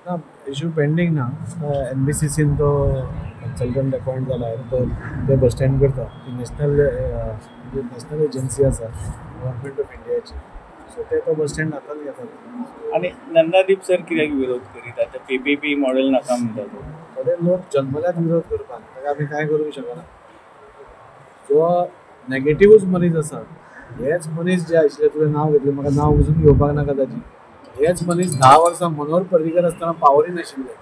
ना, issue pending ना. एनबीसीसीन तो कंसल्टंट अपॉयंट जाला, तो ते बस स्टँड करता. ती नॅशनल नॅशनल एजन्सी आसा गव्हर्मेंट ऑफ इंडियाची, सो ते तो बस स्टँड हातांत घेतात. आनी नंदादीप सर कित्याक विरोध करीत आतां? पीपीपी मॉडेल नाका म्हणटा तो. थोडे लोक जन्मल्यात विरोध करपाक, ताका आमी कांय करूंक शकना. जो नेगेटिवूच मनीस आसा, हेच मनीस जे आशिल्ले, तुवें नांव घेतलें, म्हाका नांव वचून घेवपाक नाका ताची. हेच मनीस 10 वर्सां मनोहर पर्रीकर आसतना पावरी नाशिल्ले,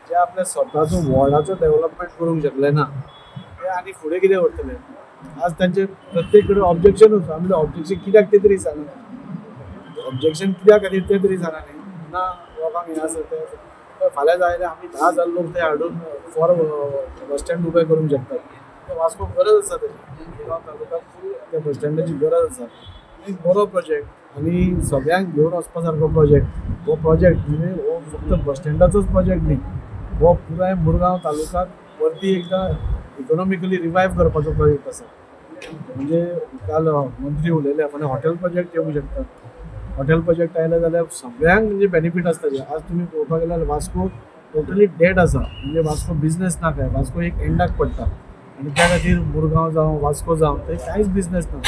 जे आपल्या स्वताचो वॉर्डाचो डेव्हलपमेंट करूंक शकले ना, ते आनी फुडें कितें करतले? आज तांचे प्रत्येक कडेन ऑब्जेक्शनूच. आमी ऑब्जेक्शन कित्याक तें तरी सांगा, ऑब्जेक्शन कित्या खातीर तें तरी सांगा न्ही. ना लोकांक हें आसा तें आसा, फाल्यां जाय जाल्यार आमी 10,000 लोक थंय हाडून फॉर बस स्टँड उबें करूंक शकतात. ते वास्को गरज आसा तेजी, मुरगांव तालुक्याक फूल त्या बस स्टँडाची गरज आसा. एक बरो प्रोजेक्ट आनी सगळ्यांक घेवन वचपा सारको प्रोजेक्ट. हो प्रोजेक्ट म्हणजे हो फक्त बस स्टँडाचोच प्रोजेक्ट न्ही, हो पुराय मुरगांव तालुक्याक परती एकदां इकोनॉमिकली रिवायव करपाचो प्रोजेक्ट आसा. म्हणजे काल मंत्री उलयले, म्हणजे हॉटेल प्रोजेक्ट येवंक शकता. हॉटेल प्रोजेक्ट आयले जाल्यार सगळ्यांक म्हणजे बेनिफीट आसता. आज तुमी पळोवपाक गेल्यार वास्को टोटली डेड आसा, म्हणजे वास्को बिजनेस ना काय, वास्को एक एंडाक पडटा आनी त्या खातीर मुरगांव जावं वास्को जावं थंय कांयच बिजनेस ना.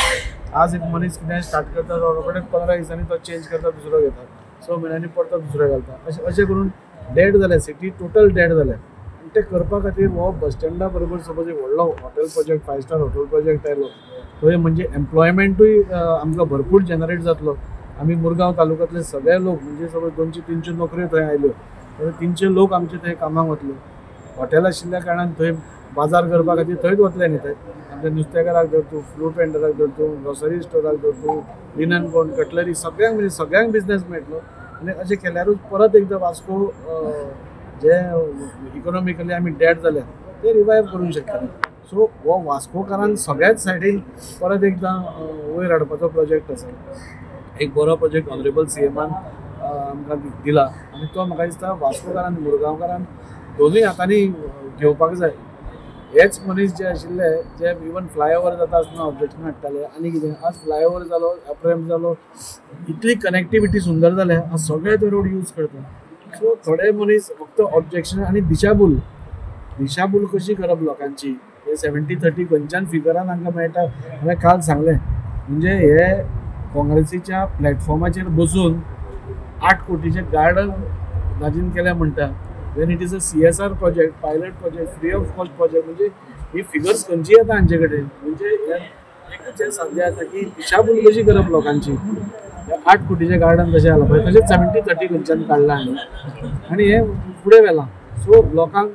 आज एक मनीस कितें स्टार्ट करता, रोखडेच 15 दिसांनी तो चेंज करता, दुसरो घेता, 6 म्हयन्यांनी परतो दुसरो घालता. अशें अशें करून डेड जालें, सिटी टोटल डेड जालें. आनी तें करपा खातीर हो बस स्टँडा बरोबर सपोज एक व्हडलो hotel project, 5 star hotel project आयलो थंय, म्हणजे एम्प्लॉयमेंटूय आमकां भरपूर जनरेट जातलो. आमी मुरगांव तालुक्यांतले सगळे लोक म्हणजे सपोज 200-300 नोकऱ्यो थंय आयल्यो जाल्यार 300 लोक आमचे थंय कामाक वतले. हॉटेल आशिल्ल्या कारणान थंय बाजार करपा खातीर थंयच वतले न्ही. थंय आमच्या नुस्तेकाराक धर तूं, फ्रूट वेंडराक धर तूं, ग्रोसरी स्टोराक धर तूं, लिनन कोण कटलरी, सगळ्यांक म्हणजे सगळ्यांक बिजनेस मेळटलो. आनी अशें केल्यारूच परत एकदां वास्को जे इकोनॉमिकली आमी डेड जाल्या ते रिवायव करूंक शकतले. सो हो वास्कोकारांक सगळ्याच सायडीन परत एकदां वयर हाडपाचो प्रोजेक्ट आसा. एक बरो प्रोजेक्ट ऑनरेबल सीएमान आमकां दिला आनी तो म्हाका दिसता वास्कोकारान मुरगांवकारान दोनूय हातांनी घेवपाक जाय. हेच मनीस जे आशिल्ले जे इवन फ्लायओवर जाता आसतना ऑब्जेक्शन हाडटाले आनी कितें, आज फ्लायओवर जालो, अपरॅम्प जालो, इतली कनेक्टिविटी सुंदर जाल्या, आज सगळे ते रोड यूज करता. सो थोडे मनीस फक्त ऑब्जेक्शन आनी दिशाभूल, दिशाभूल कशी करप लोकांची, हे 70-30 खंयच्यान फिगरान तांकां मेळटा. हांवें काल सांगलें, म्हणजे हे काँग्रेसीच्या प्लॅटफॉर्माचेर बसून 8 कोटीचें गार्डन दाजीन केलें म्हणटा, when it is a CSR project, pilot project, free of cost project. म्हणजे ही फिगर्स खंयची येता हांचे कडेन, म्हणजे एकूच हें साध्य जाता की दिशाभूल कशी करप लोकांची. 8 कोटीचें गार्डन कशें जालां पळय, तशेंच 70-30 खंयच्यान काडलां आनी हें फुडें व्हेलां. सो लोकांक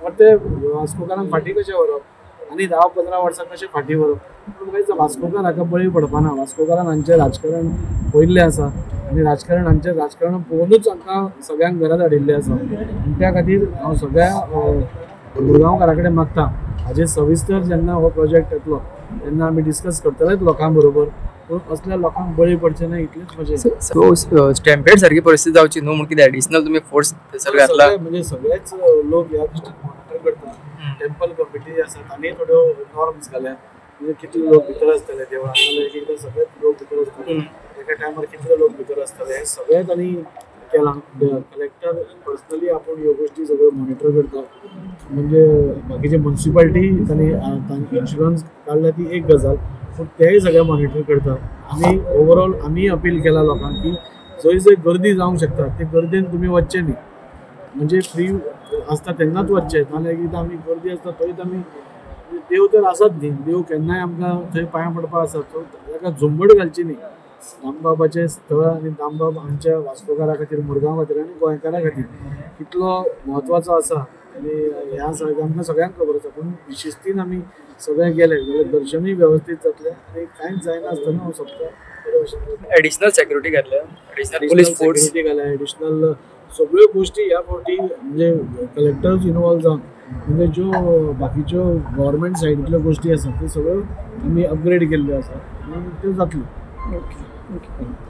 परते वास्कोकारांक फाटीं कशें व्हरप आनी 10-15 वर्सां कशें फाटीं व्हरप. पूण म्हाका दिसता वास्कोकार हाका बळी पडपाना. वास्कोकारान हांचें राजकारण पळयल्लें आसा आनी राजकारण हांचें राजकारण पळोवनूच हांकां सगळ्यांक घरांत हाडिल्लें आसा. आनी त्या खातीर हांव सगळ्या मुरगांवकारा कडेन मागता, हाजेर सविस्तर जेन्ना हो प्रोजेक्ट येतलो तेन्ना आमी डिस्कस करतलेच लोकां बरोबर, पूण असल्या लोकांक बळी पडचें ना इतलेंच म्हजें. सो स्टॅम्पेड सारकी परिस्थिती जावची न्हू म्हूण कितें एडिशनल तुमी फोर्स थंयसर घातला? म्हणजे सगळेच लोक ह्या दृश्टीन मॉनिटर करता. टेम्पल कमिटी आसा तांणी थोड्यो नॉर्म्स घाल्या, म्हणजे कितले लोक भितर आसतले देवळान, नाल्यार एक एकदां सगळेच लोक भितर आसतले, एका टायमार कितले लोक भितर आसतले, हें सगळें तांणी केलां. कलेक्टर पर्सनली आपूण ह्यो गोश्टी सगळ्यो मॉनिटर करता. म्हणजे बाकीचे मुन्सिपाल्टी तांणी इन्शुरन्स काडल्या ती एक गजाल, पूण तेय सगळे मॉनिटर करता. आनी ओवरऑल आमी अपील केला लोकांक की जंय जंय गर्दी जावंक शकता ते गर्देन तुमी वचचें न्ही, म्हणजे फ्री आसता तेन्नाच वचचें, नाल्यार एकदां आमी गर्दी आसता थंयच आमी, देव तर आसात न्ही, देव केन्नाय आमकां थंय पांयां पडपाक आसा, सो ताका झुंबड घालची न्ही. दामबाबाचें स्थळ आनी दामबाब आमच्या वास्कोकारा खातीर, मुरगांव खातीर आनी गोंयकारां खातीर कितलो म्हत्वाचो आसा आनी हें आसा आमकां सगळ्यांक खबर आसा. पूण शिस्तीन आमी सगळे गेले जाल्यार दर्शनूय वेवस्थीत जातलें आनी कांयच जायना आसतना हांव सोदता बरे भशेन. एडिशनल सेक्युरिटी घातल्या, एडिशनल पुलीस फोर्स सेक्युरिटी घाल्या, एडिशनल सगळ्यो गोश्टी ह्या फावटी म्हणजे कलेक्टर्स इनवॉल्व जावन, म्हणजे ज्यो बाकीच्यो गव्हर्मेंट सायडींतल्यो गोश्टी आसा त्यो सगळ्यो आमी अपग्रेड केल्ल्यो आसा आनी त्यो जातल्यो. Okay okay.